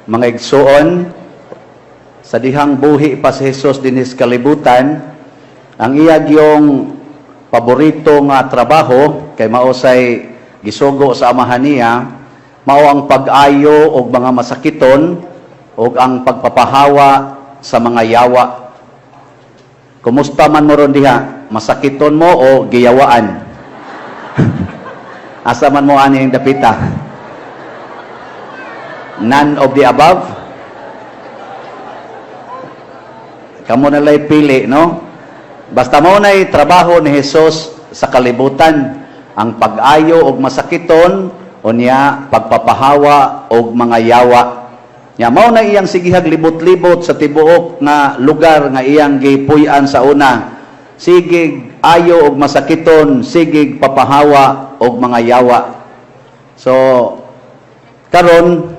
Mga igsuon, sa dihang buhi pa si Jesus dinhi sa kalibutan, ang iya gyung paborito nga trabaho kay mao say gisugo sa Amahan niya, mao ang pag-ayo og mga masakiton ug ang pagpapahawa sa mga yawa. Kumusta man mo ron diha? Masakiton mo o giyawaan? Asa man mo ani ang dapita? None of the above? Kamo na lay pili, no? Basta mao na'y trabaho ni Jesus sa kalibutan, ang pag-ayo og masakiton unya pagpapahawa og mga yawa. Nya mao na iyang sigihag libot-libot sa tibuok nga lugar nga iyang gipuy-an sa una. Sigig ayo og masakiton, sigig papahawa og mga yawa. So karon,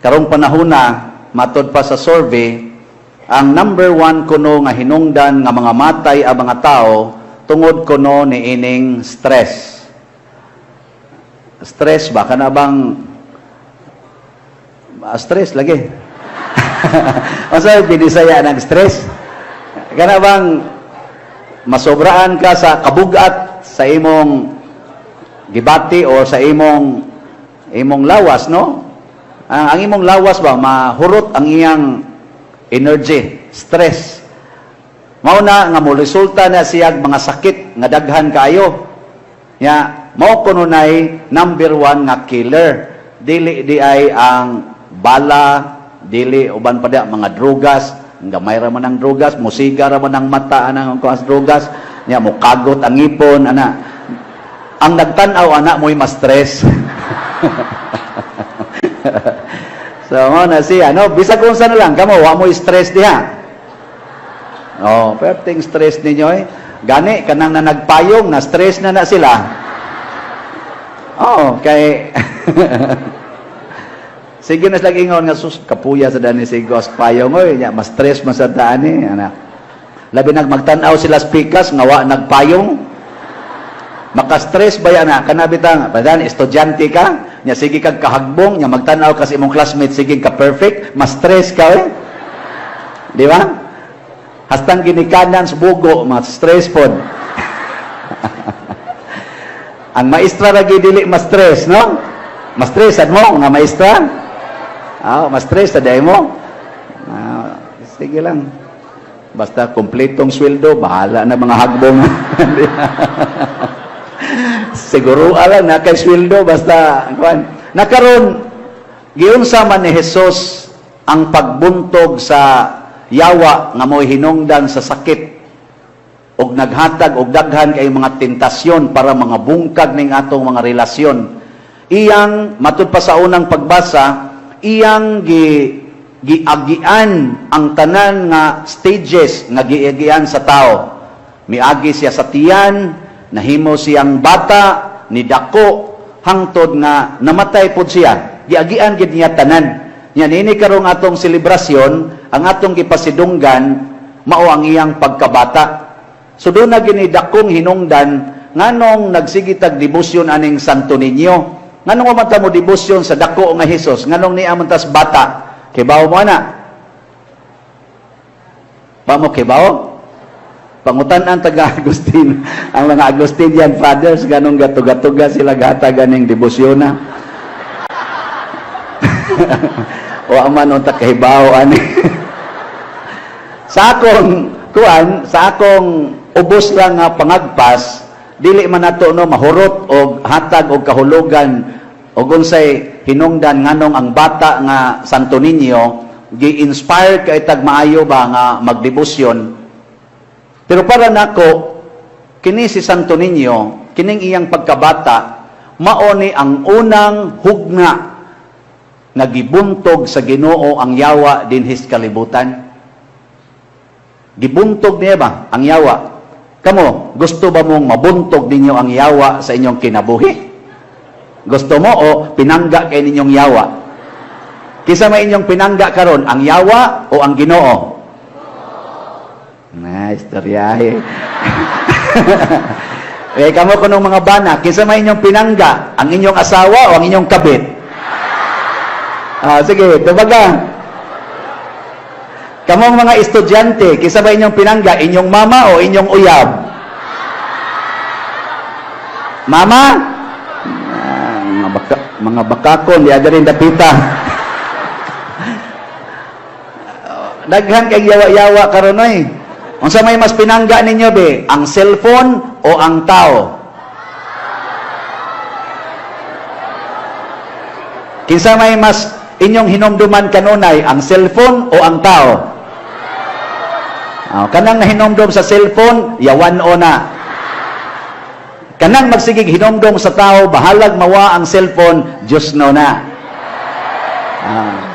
karong panahona, matod pa sa survey, ang number one kuno nga hinungdan nga mga matay ang mga tao tungod kuno niining stress. Stress ba kana bang stress lagi? Unsa binisaya ng stress? Kana bang masobraan ka sa kabugat sa imong gibati o sa imong lawas, no? Ang imong lawas ba mahurot ang iyang energy, stress. Mao na nga mo resulta na siyag mga sakit nga daghan kaayo. Nya mao kuno nay number one nga killer. Dili di ay ang bala, dili uban pa diya mga drugas, gamay ra man ang drugas, musiga ra man ang mata anang kuas drugas, nya mo kagot ang ngipon ana. Ang nagtan-aw ana mo'y ma-stress. So mao na siya, no? Bisag unsa na lang kamo, wa mo stress diha. Oh, perting stress ninyo eh. Gani kanang na nagpayong na stress na na sila. Oh, kay sige na sila ingon nga, "Sus, kapuya sa dani si Ghost payong oy, nya mas stress man sa daan eh, ana." Labi nag magtan-aw sila speakers nga wa nagpayong. Maka-stress ba yan na? Kana bitang, badan, estudyante ka, nya sige kag kahagbong, nya magtan-aw ka sa imong classmate, sige ka perfect, ma-stress ka eh. Di ba? Hastang ginikanan sa bugo, ma-stress pod. Ang maestra lagi dili ma-stress, no? Ma-stress sad mo nga maestra? Ah, ma-stress sa mo. Ah, sige lang. Basta kompletong sweldo, bahala na mga hagbong. Siguro ala na kay sweldo basta kuan. Nakaron giunsa man ni Jesus ang pagbuntog sa yawa nga mo'y hinungdan sa sakit og naghatag og daghan kay mga tentasyon para mga bungkag ning atong mga relasyon. Iyang matud pa sa unang pagbasa, iyang giagian ang tanan nga stages nga giagian sa tao. Miagi siya sa tiyan, nahimo siyang bata, nidako, hangtod nga namatay pod siya. Giagian gid niya tanan. Nya nini karong atong selebrasyon, ang atong gipasidunggan mao ang iyang pagkabata. So doon na gini dakong hinungdan nganong nagsigitag debosyon aning Santo Niño. Nganong wa man ta mo debosyon sa dako nga Hesus, nganong niya man tas bata? Kibaw mo ana? Pa mo kibaw? Pangutan-an taga Agustin, ang mga Agustinian fathers, ganong gatuga-tuga sila gatag aning debosyona. Wa man unta kahibaw ani. Sa akong kuan, sa akong ubos lang nga pangagpas, dili man nato no mahurot og hatag og kahulugan og unsay hinungdan nganong ang bata nga Santo Niño gi-inspire kay tag maayo ba nga magdebosyon. Pero para nako, kini si Santo Niño, kining iyang pagkabata, mao ni ang unang hugna nga gibuntog sa Ginoo ang yawa dinhis kalibutan. Gibuntog niya ba ang yawa? Kamo, gusto ba mong mabuntog ninyo ang yawa sa inyong kinabuhi? Gusto mo o pinangga kay ninyong yawa? Kisa may inyong pinangga karon, ang yawa o ang Ginoo? Na, istoryahe. Eh, kamo kunong mga bana, kinsa may inyong pinangga, ang inyong asawa o ang inyong kabit? Ah, sige, tubaga. Kamong mga estudyante, kinsa ba inyong pinangga, inyong mama o inyong uyab? Mama? Ah, mga bakakon, di ada rin dapita. Daghan kay yawa-yawa karon oy. Unsa may mas pinangga ninyo be? Ang cellphone o ang tao? Kinsa may mas inyong hinumduman kanunay, ang cellphone o ang tao? Oh, kanang nahinomdom sa cellphone, yawan o na. Kanang magsigig hinomdom sa tao, bahalag mawa ang cellphone, Diyos no na. Ah.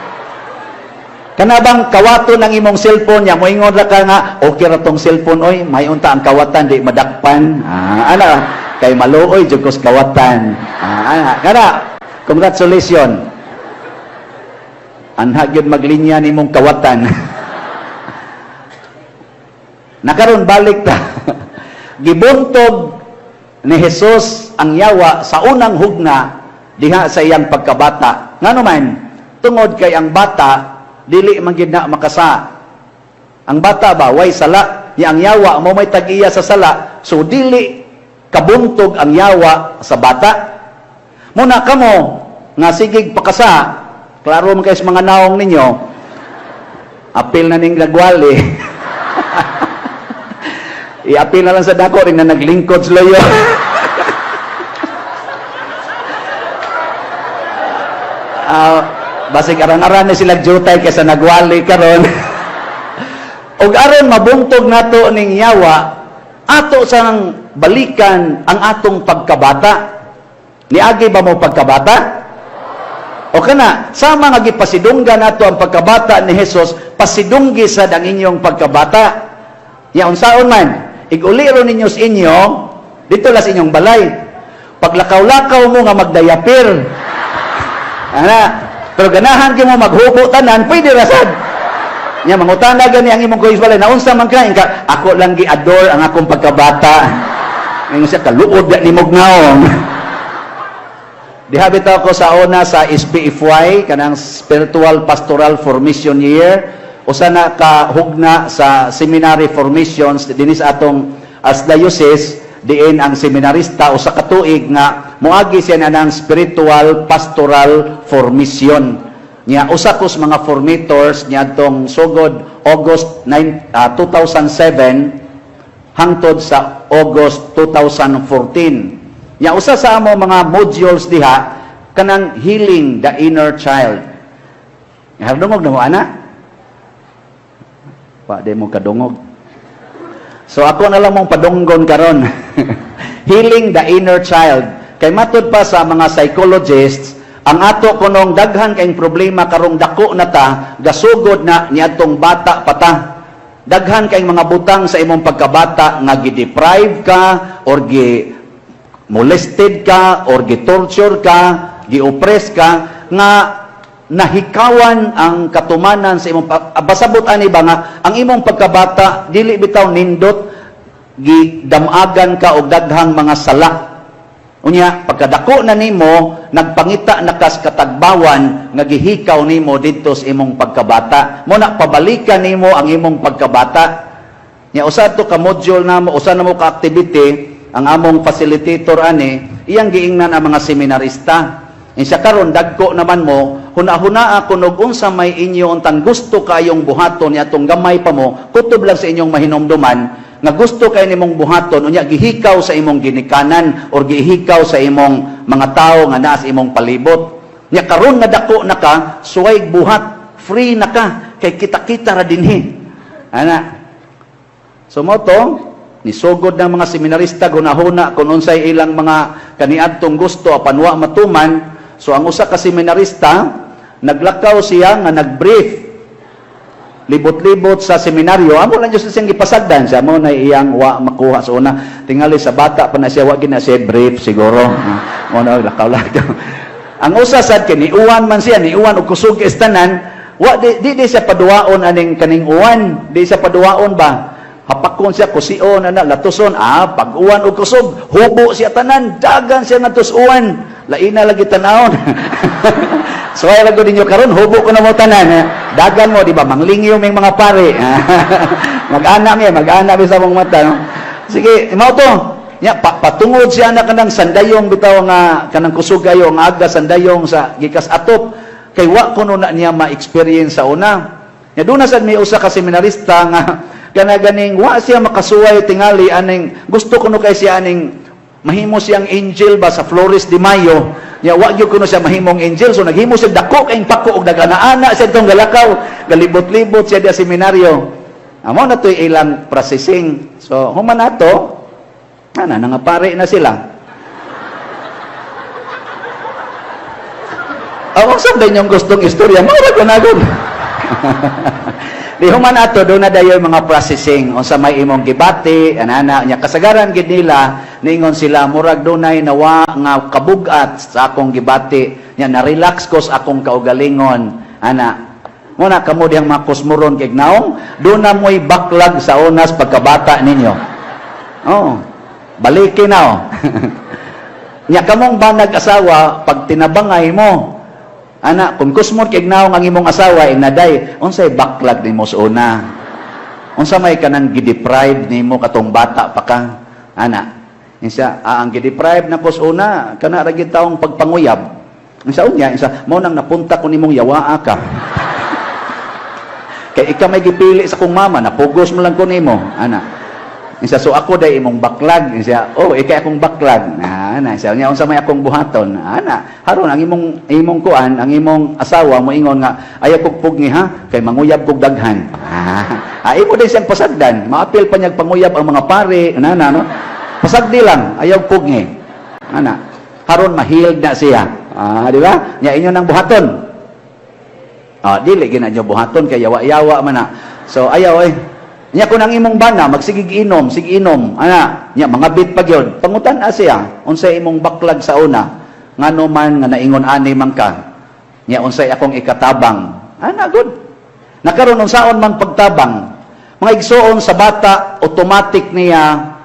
Kana bang kawaton ang imong cellphone nya moingon ra ka nga okay ra tong cellphone oy, may unta ang kawatan di madakpan. Ah, ana kay maluoy jud kos kawatan. Ah, ana kana, congratulations. Anha gyud maglinya nimong kawatan. Nakaron balik ta. Gibuntog ni Jesus ang yawa sa unang hugna diha sa iyang pagkabata. Ngano man, tungod kay ang bata dili man gid na makasa. Ang bata ba way sala, nya ang yawa mo may tag-iya sa sala, so dili kabuntog ang yawa sa bata. Muna kamo nga sigig pakasa, klaro man kay sa mga naong ninyo, apil na ning nagwali. Iapil na lang sa dako rin na naglingkod sa layo. Basig arang-aran ni sila jutay kaysa nagwali karon. Og aron mabuntog nato ning yawa, ato sang balikan ang atong pagkabata. Niagi ba mo pagkabata? O kana, sama nga gipasidunggan nato ang pagkabata ni Jesus, pasidunggi sad ang inyong pagkabata. Ya unsaon man, iguliro ninyo sa inyo, dito lang sa inyong balay. Paglakaw-lakaw mo nga magdayapir. Ana, pero ganahan kay mo maghubo tanan, pwede ra sad. Nya mangutana gani ang imong kuys balay, naunsa man ka, inka, ako lang gi-adore ang akong pagkabata. Ngayon siya kaluod ya nimog naong. Diha bitaw ko sa una sa SPFY, kanang Spiritual Pastoral Formation Year, usa na ka hugna sa seminary formations dinhi sa atong archdiocese, diin ang seminarista usa ka tuig nga moagi siya na ng spiritual pastoral formation. Nya usa ko sa mga formators niadtong sugod August 9, 2007 hangtod sa August 2014. Nya usa sa amo mga modules diha kanang healing the inner child. Dungog na mo ana? Pa di mo kadungog. So ako na lang mong padunggon karon. Healing the inner child. Kay matud pa sa mga psychologists, ang ato kunong daghan kayong problema karong dako na ta, gasugod na niadtong bata pa ta. Daghan kayong mga butang sa imong pagkabata nga gi-deprive ka or gi molested ka or gi-torture ka, gi-oppress ka nga nahikawan ang katumanan sa imong basabot ani ba nga ang imong pagkabata dili bitaw nindot, gidamagan ka og daghang mga sala. Unya pagkadako na nimo, nagpangita na kas katagbawan nga gihikaw nimo didto sa imong pagkabata. Mo na pabalikan nimo ang imong pagkabata. Nya usa to ka module namo, usa na mo ka activity ang among facilitator ani, iyang giingnan ang mga seminarista. Insa karon dagko naman mo, huna-hunaa kunog unsa may inyo untang gusto kayong buhaton ni atong gamay pa mo, kutob lang sa inyong mahinomduman nga gusto kay nimong buhaton unya gihikaw sa imong ginikanan or gihikaw sa imong mga tawo nga naa sa imong palibot. Nya karon nga dako na ka, suway buhat, free na ka kay kita-kita ra dinhi. Ana. So mo to, nisugod ng mga seminarista gunahuna kung unsay ilang mga kaniadtong gusto apan wa matuman. So ang usa ka seminarista naglakaw siya nga nagbrief libot-libot sa seminaryo. Amo lang jud siyang gipasagdan siya mo na iyang wa makuha sa una. Tingali sa bata pa na siya, wa gina siya brief siguro. Mo na lakaw-lakaw. Ang usa sad kay niuwan man siya, niuwan og kusog is tanan, wa di, di, di siya paduwaon aning kaning uwan, di siya paduwaon ba. Hapakon siya, kusion, ana, latuson, pag-uwan og kusog, hubo siya tanan, dagan siya nga tusuan. Laina lagi tanawon. So ay lago ninyo karon, hubo ko na mo tanan. Ha? Dagan mo, di ba? Manglingyo ming mga pare. Mag-ana mi, mag-ana mi sa mong mata. No? Sige, mao to. Nya patungod siya na kanang sandayong bitaw nga kanang kusog kayo nga aga sandayong sa gikas atop kay wa kuno na niya ma-experience sa una. Nya doon na sad may usa ka seminarista nga kana ganing wa siya makasuway tingali aning gusto kuno kay siya aning mahimo siyang angel ba sa Flores de Mayo. Nya wa gyud kuno siya mahimong angel, so naghimo siya dako kayong pako og nagana-ana siya tong galakaw, galibot-libot siya diya seminaryo. Amo na to'y ilang processing. So human nato ana nangapare na sila. Ako sa inyong gustong istorya, mao ra ko na gud. Di human ato doon na dayon mga processing unsa may imong gibati anana. Nya kasagaran gid nila niingon sila, murag dunay nawa nga kabugat sa akong gibati, nya na-relax ko sa akong kaugalingon ana. Mo na kamo dihang mga kusmuron kay naong doon na mo'y backlog sa unas pagkabata ninyo. Oh, balikin na oh. Nya kamong banag asawa, pag tinabangay mo ana, kung kusmot kay naong ang imong asawa, inaday, unsay backlog nimo sa una? Unsa may kanang gideprive nimo katong bata pa ka? Ana. Insa, ang gideprive na ko sa una, kana ra gyud taong pagpanguyab. Insa unya, insa, mao nang napunta ko nimong yawaa ka. Kay ikaw may gipili sa kong mama, napugos mo lang ko nimo, ana. Insa, so ako day imong backlog. Insa, oh, ikay akong backlog. Ana, insa, nya unsa may akong buhaton? Ana, haron ang imong imong kuan, ang imong asawa moingon nga ayaw kog pugni ha, kay manguyab kog daghan. Imo din siyang pasagdan. Maapil pa niyag panguyab ang mga pare, ana no. Pasagdi lang, ayaw pugni. Ana, haron ma-healed na siya. Di ba? Nya inyo nang buhaton. Dili gina nyo buhaton kay yawa-yawa man na. So ayaw eh. Nya kung ang imong bana magsigig inom, sige inom, ana, nya mga bit pa gyud. Pangutan siya, unsay imong backlog sa una? Ngano man nga naingon ani man ka? Nya unsay akong ikatabang? Ana good. Nakaron unsaon man pagtabang? Mga igsoon, sa bata automatic niya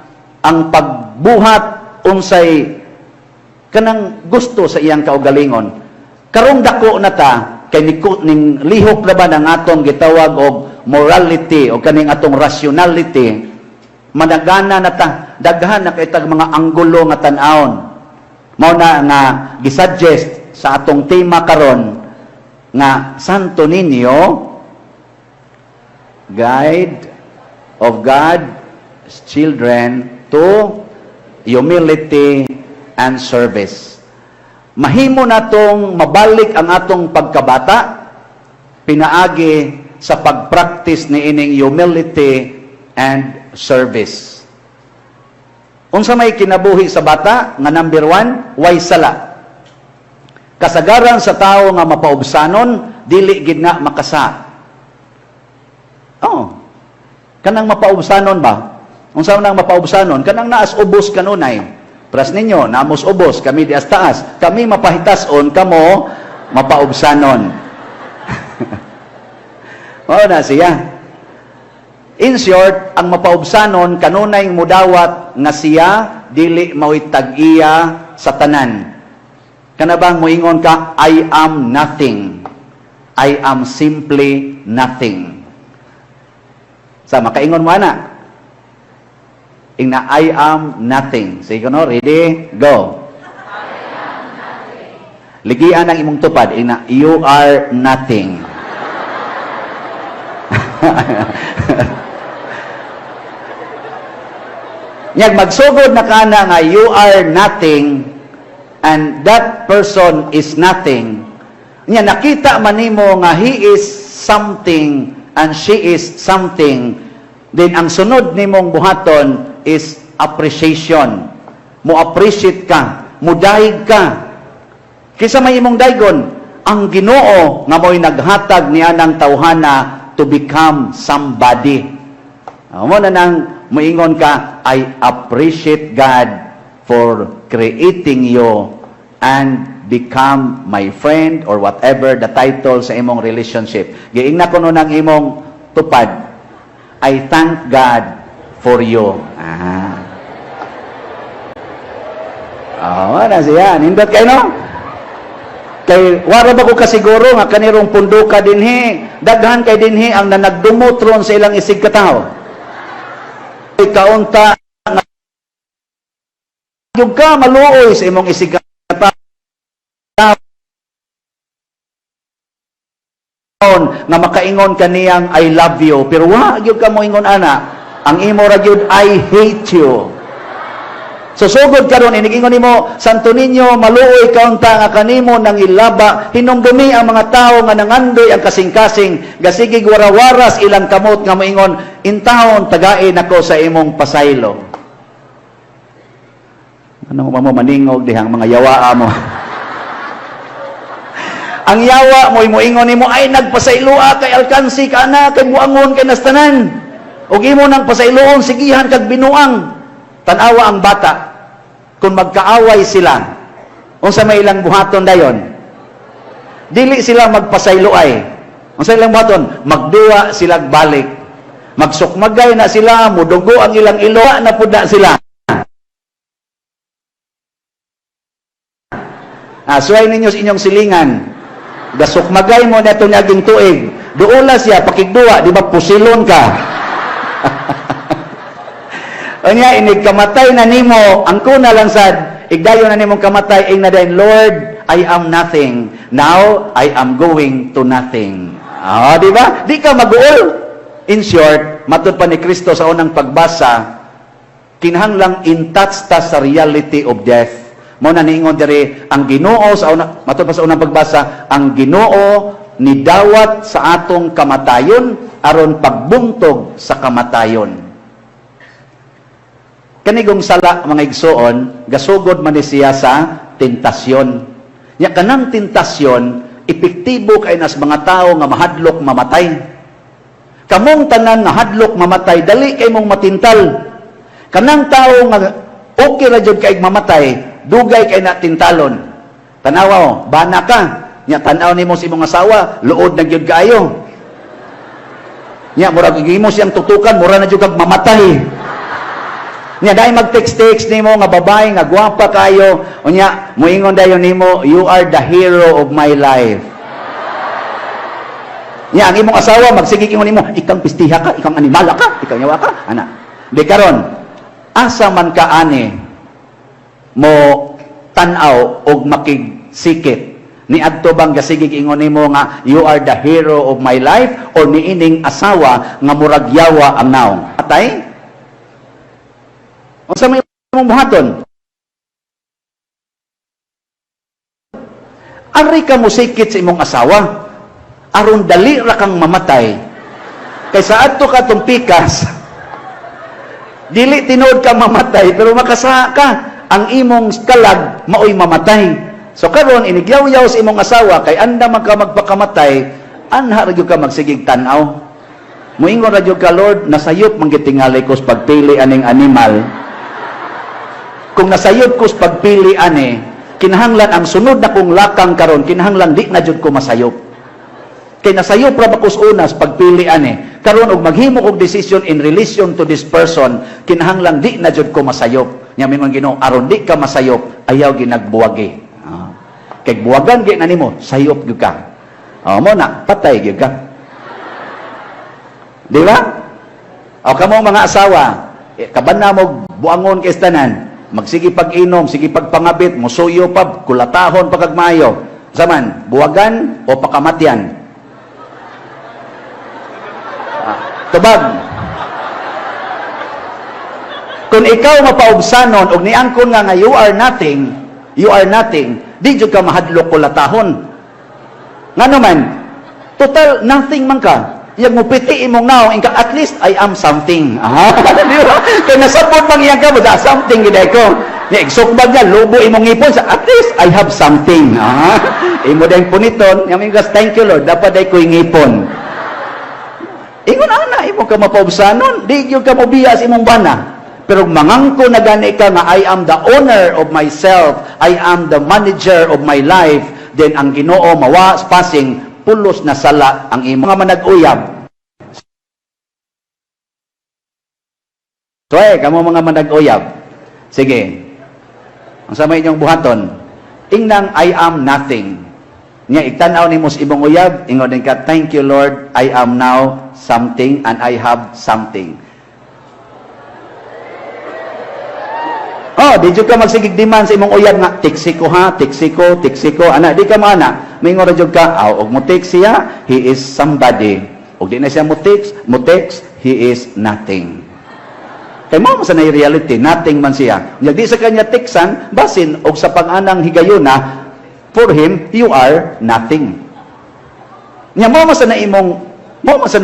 ang pagbuhat unsay kanang gusto sa iyang kaugalingon. Karong dako na ta kay ni, ning lihok na ba ng atong gitawag og morality o kaning atong rationality, managana na ta, daghan na kay tag mga anggulo nga tan-awon. Mao na nga gisuggest sa atong tema karon nga Santo Niño, guide of God's children to humility and service. Mahimo natong mabalik ang atong pagkabata pinaagi sa pagpractice ni ining humility and service. Unsa may kinabuhi sa bata nga number 1, way sala. Kasagaran sa tao nga mapaubsanon, dili gid na makasa. Oh. Kanang mapaubsanon ba? Unsa man ang mapaubsanon? Kanang naas ubos kanunay. Pras ninyo, namos ubos, kami di taas. Kami mapahitason, kamo mapaubsanon. Mao na siya. In short, ang mapaubsanon kanunay mudawat nga siya dili mao'y tag-iya sa tanan. Kana bang moingon ka, "I am nothing. I am simply nothing." Sa makaingon mo ana. Ingna, "I am nothing." Sige no, ready? Go. Ligian ang imong tupad. Ingna, "You are nothing." Nyag magsugod na kana nga you are nothing and that person is nothing. Nya nakita man nimo nga he is something and she is something. Then ang sunod nimong buhaton is appreciation. Mo appreciate ka, mudayeg ka. Kinsa may imong daygon? Ang Ginoo nga mo'y naghatag niya ng tawhana to become somebody. Mo na nang moingon ka, "I appreciate God for creating you and become my friend," or whatever the title sa imong relationship. Giingna ko no ng imong tupad, "I thank God for you. Ah. Oh, na siya. Nindot kayo, no? Kay wara ba ko kasiguro nga kanirong punduka dinhi, daghan kay dinhi ang nanagdumot ron sa ilang isig katawo. Kaunta nga yung ka maluoy sa imong isig katawo nga makaingon kaniyang "I love you," pero wa gyud ka moingon ana. Ang imo ra gyud, "I hate you." So sugod karon, inigingon nimo, "Santo Niño, maluoy kaunta nga kanimo nang ilaba." Hinumdumi ang mga tawo nga nangandoy ang kasing-kasing, gasigig warawaras ilang kamot nga moingon, "Intawon tagain ako sa imong pasaylo." Ano mo maningog dihang mga yawaa mo? Ang yawa mo'y moingon nimo ay nagpasayloa kay alkansi ka na kay buangon kay nastanan. Ug imo nang pasayloon, sigihan kag binuang. Tan-awa ang bata. Kung magkaaway sila, unsa may ilang buhaton dayon? Dili sila magpasayloay. Unsa ilang buhaton? Magduwa sila balik. Magsukmagay na sila, mudugo ang ilang ilo, na pud na sila. Ah, suway ninyo sa inyong silingan. Gasukmagay mo na ito naging tuig. Duola siya, pakigduwa, di ba pusilon ka? Unya, inig kamatay na nimo, ang kuna lang sad, igdayon na nimong kamatay, ing na din, "Lord, I am nothing. Now, I am going to nothing." Ah, di ba? Di ka maguol. In short, matud pa ni Kristo sa unang pagbasa, kinahanglang in touch ta sa reality of death. Mo na niingon diri ang Ginoo sa una, matud pa sa unang pagbasa, ang Ginoo nidawat sa atong kamatayon aron pagbuntog sa kamatayon. Kanigong sala, mga igsoon, gasugod man ni siya sa tentasyon. Nya kanang tentasyon, epektibo kay nas mga tao nga mahadlok mamatay. Kamong tanan nga hadlok mamatay, dali kay mong matintal. Kanang tao nga okay ra jud kay mamatay, dugay kay na tintalon. Tanawa mo, bana ka. Nya tan-aw nimo sa imong asawa, luod na gyud kaayo. Nya murag imo siyang tutukan, mura na jud kag mamatay. Nya dahil mag-text-text nimo nga babae nga gwapa kayo, unya moingon dayon nimo, "You are the hero of my life." Nya ang imong asawa magsige ingon nimo, "Ikang pistiha ka, ikang animala ka, ikang yawa ka," ana. Di karon, asa man ka ani mo tan-aw og makigsikit? Ni adto bang gasigig ingon nimo nga "You are the hero of my life" or niining asawa nga murag yawa ang naong? Atay? Unsa may imong buhaton? Ari ka mosikit sa imong asawa aron dali ra kang mamatay. Kay sa adto ka tong pikas, dili tinuod ka mamatay pero makasaha ka, ang imong kalag maoy mamatay. So karon inigyaw-yaw sa imong asawa kay anda man ka magpakamatay, anha ra gyud ka magsigig tan-aw. Moingon ra gyud ka, "Lord, nasayop man gyud tingali ko sa pagpili aning animal. Kung nasayop ko sa pagpili ani, kinahanglan ang sunod na kong lakang karon, kinahanglan di na jud ko masayop. Kay nasayop ra ba ko sa una sa pagpili ani. Karon og maghimo kog decision in relation to this person, kinahanglan di na jud ko masayop." Nya mingon Ginoo, "Aron di ka masayop, ayaw ginagbuwagi." Ah. Kay buwagan gyud na nimo, sayop gyud ka. Oh, mo na patay gyud ka. Di ba? O kamo mga asawa, eh, kaban na mo buangon kay tanan, magsige pag-inom, sige pagpangabit, musuyo pa, kulatahon pa kag maayo. Saman, buwagan o pakamatyan? Ah, tubag. Kung ikaw mapaubsanon og niangkon nga nga you are nothing, you are nothing, di jud ka mahadlok kulatahon. Ngano man, total nothing man ka. Yang mo piti imong naong ingka, "At least I am something." Ah, di ba? Kay nasabot man iyang ka mo, da something gid ko. Ni igsukbag niya, lubo imong ngipon sa, "At least I have something." Ah, imo dayong puniton, yang ingas, "Thank you, Lord, dapat day ko'y ngipon." Ingon ana, imo ka mapaubsanon, di gyud ka mobiya sa imong bana. Pero mangangko na gani ka nga "I am the owner of myself, I am the manager of my life," then ang Ginoo mawa passing pulos na sala ang imong mga manag-uyab. So, kamo mga manag-uyab. Sige. Ang sa may inyong buhaton, ingnang "I am nothing." Nya itan-aw nimo sa imong uyab, ingon din ka, "Thank you, Lord, I am now something and I have something." Oh, di jud ka magsigig demand sa imong uyab nga text ko ha, text ko, text ko, ana di ka maana. Mingon ra jud ka, aw, og mo text siya, he is somebody. Og di na siya mo text, he is nothing. Kay mao man sa na reality, nothing man siya. Nya di sa kanya teksan, basin og sa pang-anang higayuna, for him you are nothing. Nya mao man sa na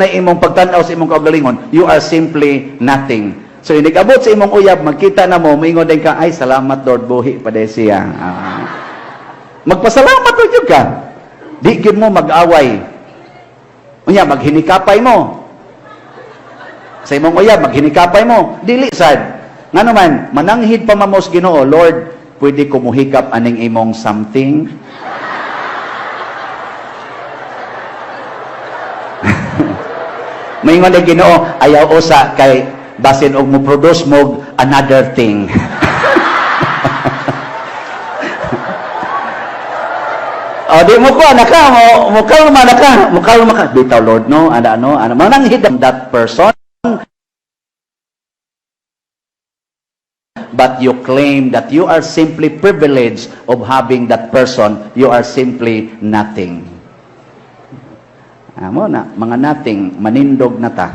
imong pagtan-aw sa imong kaugalingon, you are simply nothing. So inig-abot sa imong uyab, magkita na mo, moingon din ka, "Ay, salamat, Lord, buhi pa diay siya." Ah. Magpasalamat ra gyud ka. Di gyud mo mag-away. Unya maghinikapay mo. Sa imong uyab, maghinikapay mo. Dili sad. Ngano man, mananghid pa man mo sa Ginoo, "Lord, pwede ko muhikap aning imong something?" Maingon ang Ginoo, "Ayaw usa kay basin og mo produce mo another thing." O di mo ko anak ka, mo mo kalma na ka, mo kalma ka. "Bitaw, Lord, no, ana no, ana mananghid that person, but you claim that you are simply privileged of having that person, you are simply nothing." Amo na, mga nothing, manindog na ta.